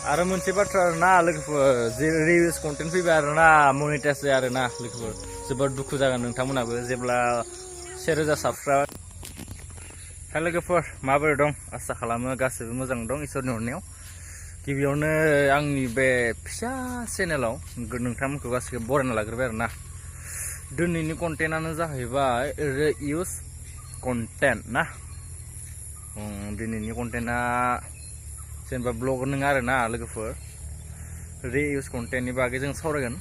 आरो मोनसे बाथ्रा आरोना लोगोफोर जे रिल्स कन्टेन्ट फैबाय आरोना मनिटाइज जाया आरोना लोगोफोर जोबोद दुखु जागोन नोंथांमोनाबो जेब्ला 1000 साबस्क्राइबार हा लोगोफोर माबोरै दं आसा खालामो गासैबो मोजां दं इसोरनि अननायाव गिबियावनो आंनि बे फिसा चेनेलाव नोंथांमोनखौ गासैखौबो बरायना लाग्रोबाय आरोना दिनैनि कन्टेन्टआनो जाहैबाय रिउस कन्टेन्ट ना दिनैनि कन्टेन्टआ जेनेबा ब्लग नङा आरोना लोगोफोर रिउस कन्टेन्टनि बागै जों सावरायगोन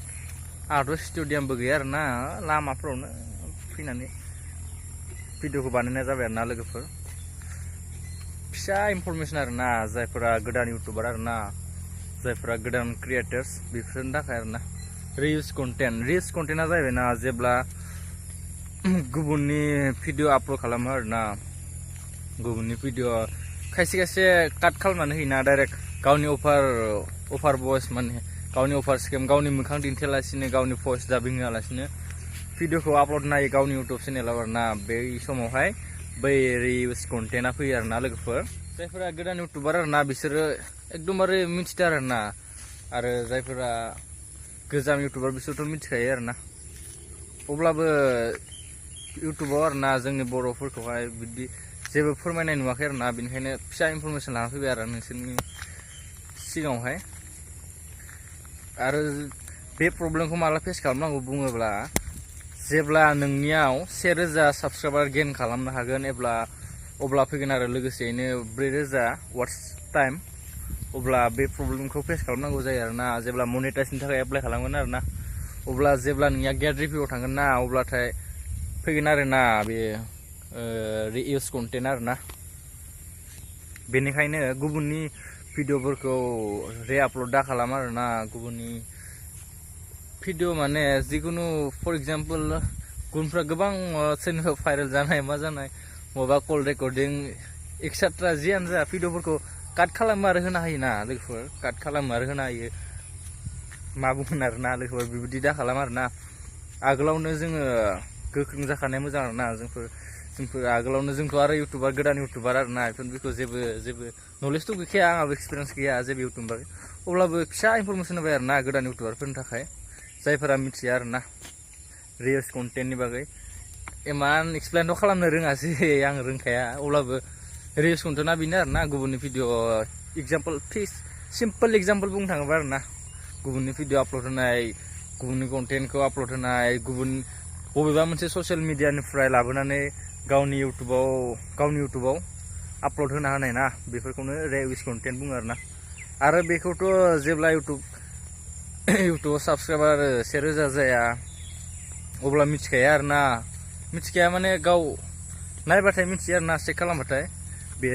आंहाथ' स्टुडियामबो गैया आरोना लामाफ्रावनो फैनानै भिडिअखौ बानायनाय जाबाय आरोना लोगोफोर फिसा इनफरमेसन आरोना जायफोरा गोदान इउटुबार आरोना जायफोरा गोदान क्रिएटर्स बेफोरनि थाखाय आरोना रिउस कन्टेन्टआ जाहैबायना जेब्ला गुबुननि भिडिअ आपल'ड खालामो आरोना गुबुननि भिडिअ खायसे खायसे काट खालामनानै होयोना डाइरेक्ट गावनि अफार भइस माने गावनि अफार स्केम गावनि मोखां दिन्थियालासिनो गावनि भइस डाबिं होआलासिनो भिडिअखौ आपल'ड नायो गावनि इउटुब चेनेलाव आरोना बै समावहाय बै रिउस कन्टेन्टआ फैयो आरोना लोगोफोर जायफोरा गोदान इउटुबार आरोना बिसोरो एकदमबारे मिथिदों आरोना आरो जायफोरा गोजाम इउटुबार बिसोरथ' मिथिखायो आरोना अब्लाबो इउटुबाव आरोना जोंनि बर'फोरखौहाय बिदि जेबो फोरमायनाय नुवाखै आरोना बेनिखायनो फिसा इनफरमेसन लाना फैबाय आरो नोंसोरनि सिगाङावहाय आरो बे प्रब्लेमखौ माला फेस खालामनांगौ बुङोब्ला जेब्ला नोंनियाव 1000 साबस्क्राइबार गेन खालामनो हागोन अब्ला फैगोन आरो लोगोसेयैनो 4000 वाट्स टाइम अब्ला बे प्रब्लेमखौ फेस खालामनांगौ जायो आरोना जेब्ला मनिटाइजनि थाखाय एप्लाइ खालामगोन आरोना अब्ला जेब्ला नोंनिया गेट रिभिउआव थांगोन ना अब्लाथाय फैगोन आरोना बे रिउस कन्टेन्ट आरोना बेनिखायनो गुबुननि भिडिअफोरखौ रिआपल'ड दा खालाम आरोना गुबुननि भिडिअ माने जिखुनु फर एग्जाम्पल गुबुनफ्रा गोबां सोरनिबा भाइरेल जानाय मा जानाय माबा कल रेकर्डिं एक्सेट्रा जियानो जा भिडिअफोरखौ काट खालामो आरो होना होयोना लोगोफोर काट खालामो आरो होना होयो मा बुंगोन आरोना लोगोफोर बेबायदि दा खालाम आरोना आगोलावनो जोङो गोख्रों जाखानाय मोजां आरोना जोंफोर आगोलावनो जोंथ' आरो इउटुबार गोदान इउटुबार आरोना बेखौ जेबो नलेजथ' गैखाया आंहाबो एक्सपिरियेन्स गैया जेबो इउटुबार अब्लाबो फिसा इनफरमेसन होबाय आरोना गोदान इउटुबारफोरनि थाखाय जायफोरा मिथिया आरोना रिउस कन्टेन्टनि बागै इमान एक्सप्लेनथ' खालामनो रोङासै आं रोंखाया अब्लाबो रिउस कन्टेन्टआ बेनो आरोना गुबुननि भिडिअ एग्जाम्पल सिम्पल एग्जाम्पल बुंनो थाङोबा आरोना गुबुननि भिडिअ आपल'ड होनाय गुबुननि कन्टेन्टखौ आपल'ड होनाय गुबुन बबेबा मोनसे ससियेल मिडियानिफ्राय लाबोनानै गावनि इउटुबाव आपल'ड होना होनाय ना बेफोरखौनो रिउस कन्टेन्ट बुङो आरो बेखौथ' जेब्ला इउटुबाव साबस्क्राइबार 1000 जाया अब्ला मिथिखाया आरोना मिथिखाया माने गाव नायबाथाय मिथियो आरोना चेक खालामबाथाय बे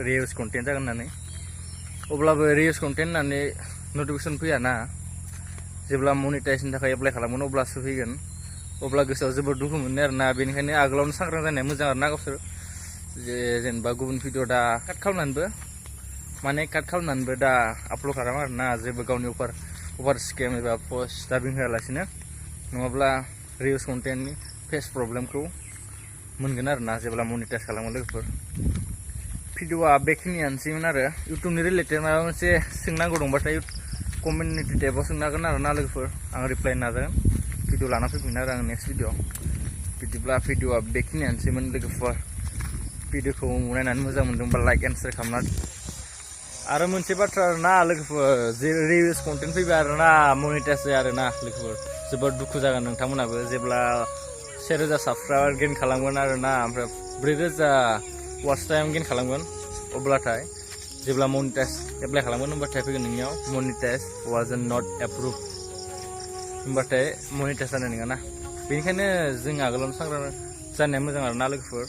रिउस कन्टेन्ट जागोन होननानै अब्लाबो रिउस कन्टेन्ट होननानै नटिफिकेसन फैयाना जेब्ला मनिटाइजनि थाखाय एप्लाइ खालामगोन अब्लासो फैगोन अब्ला गोसोआव जोबोद दुखु मोनो आरोना बेनिखायनो आगोलावनो सांग्रां जानाया मोजां आरोना गावसोर जेनेबा गुबुन भिडिअ दा काट खालामनानैबो दा आपल'ड खालामा आरोना जेबो गावनि अफार स्केम एबा पस्ट डाबिं होआलासिनो नङाब्ला रिउस कन्टेन्टनि फेस प्रब्लेमखौ मोनगोन आरोना जेब्ला मनिटाइज खालामो लोगोफोर भिडिअआ बेखिनियानोसैमोन आरो इउटुबनि रिलेटेड माबा मोनसे सोंनांगौ दंबाथाय कमिउनिटि टेबाव सोंनो हागोन आरोना लोगोफोर आं रिप्लाइ नाजागोन भिडिअ लाना फैफिन आरो आं नेक्स्ट भिडिअ बिदिब्ला भिडिअआ बेखिनियानोसैमोन लोगोफोर भिडिअखौ नायनानै मोजां मोनदोंबा लाइक एन्ड शेयार खालामना आरो मोनसे बाथ्रा आरोना लोगोफोर जे रिउस कन्टेन्ट फैबाय आरोना मनिटाइज जाया आरोना लोगोफोर जोबोद दुखु जागोन नोंथांमोनाबो जेब्ला 1000 साबस्क्राइबार गेन खालामगोन आरोना ओमफ्राय 4000 वाट्स टाइम गेन खालामगोन अब्लाथाय जेब्ला मनिटाइज एप्लाइ खालामगोन होनबाथाय फैगोन नोंनियाव मनिटाइज वाज नट एप्रुभ होनबाथाय मनिटाइज जानाय नङा ना बेनिखायनो जों आगोलावनो सांग्रां जानाया मोजां आरोना लोगोफोर